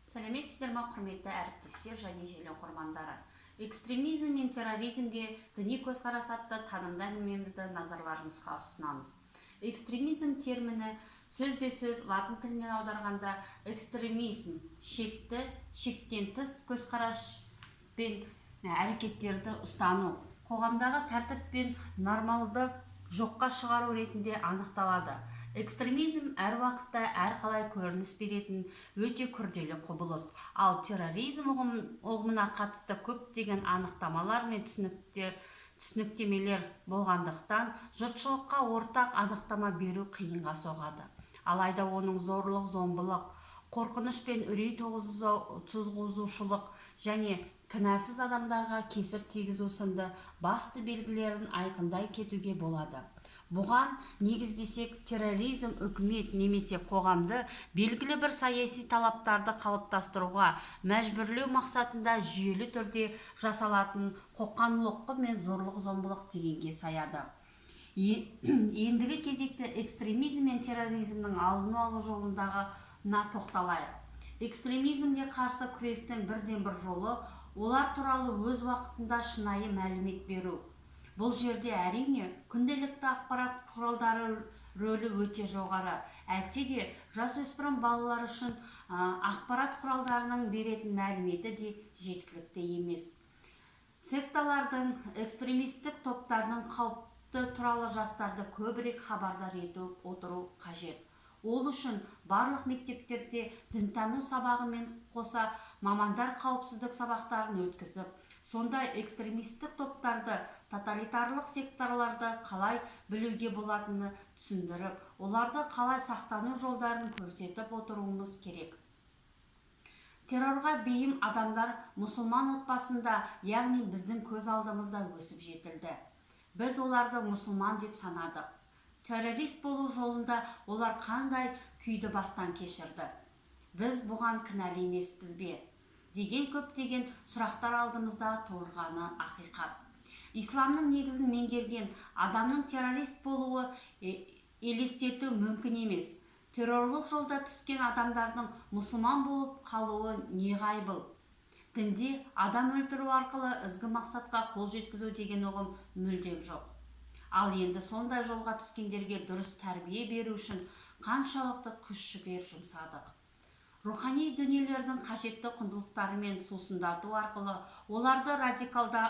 Сәлеметсіздер ма, құрметті әріптестер және желі оқырмандары! «Экстремизм мен терроризмге діни көзқарас» атты танымды әңгімемізді назарларыңызға ұсынамыз. Экстремизм термині сөзбе-сөз латын тілінен аударғанда экстремизм шекті, шектен тыс көзқарас пен әрекеттерді ұстану, қоғамдағы тәртіп пен нормалды жоққа шығару ретінде анықталады. Экстремизм әр уақытта әрқалай көрініс беретін өте күрделі құбылыс. Ал терроризм ұғымына қатысты көптеген анықтамалар мен түсініктемелер болғандықтан, жұртшылыққа ортақ анықтама беру қиынға соғады. Алайда оның зорлық зомбылық, қорқыныш пен үрей туғызушылық және кінәсіз адамдарға кесір тигізу сынды басты белгілерін айқындай кетуге болады. Бұған негіздесек, терроризм үкімет немесе қоғамды белгілі бір саяси талаптарды қалыптастыруға мәжбүрлеу мақсатында жүйелі түрде жасалатын қоқан-лоққы мен зорлық-зомбылық дегенге саяды. Ендігі кезекте экстремизм мен терроризмнің алдын алу жолындағына тоқталайық. Экстремизмге қарсы күрестің бірден-бір жолы – олар туралы өз уақытында шынайы мәлімет беру. Бұл жерде, әрине, күнделікті ақпарат құралдары рөлі өте жоғары. Әйтсе де жасөспірім балалар үшін ақпарат құралдарының беретін мәліметі де жеткілікті емес. Секталардың, экстремистік топтардың қауіпті туралы жастарды көбірек хабардар етіп отыру қажет. Ол үшін барлық мектептерде дінтану сабағымен қоса мамандар қауіпсіздік сабақтарын өткізіп, сонда экстремистік топтарды, тоталитарлық секталарды қалай білуге болатыны түсіндіріп, оларды қалай сақтану жолдарын көрсетіп отыруымыз керек. Террорға бейім адамдар мұсылман отбасында, яғни біздің көз алдымызда өсіп жетілді. Біз оларды мұсылман деп санадық. Террорист болу жолында олар қандай күйді бастан кешірді? Біз бұған кінәлі емеспіз бе деген көптеген сұрақтар алдымызда туырғаны ақиқат. Исламның негізін меңгерген адамның террорист болуы елестету мүмкін емес. Террорлық жолда түскен адамдардың мұсылман болып қалуы неғайбыл. Дінде адам өлтіру арқылы ізгі мақсатқа қол жеткізу деген ұғым мүлдем жоқ. Ал енді сондай жолға түскендерге дұрыс тәрбие беру үшін қаншалықты күш жігер жұмсадық? Рухани дүниелердің қажетті құндылықтарымен сусындату арқылы оларды радикалда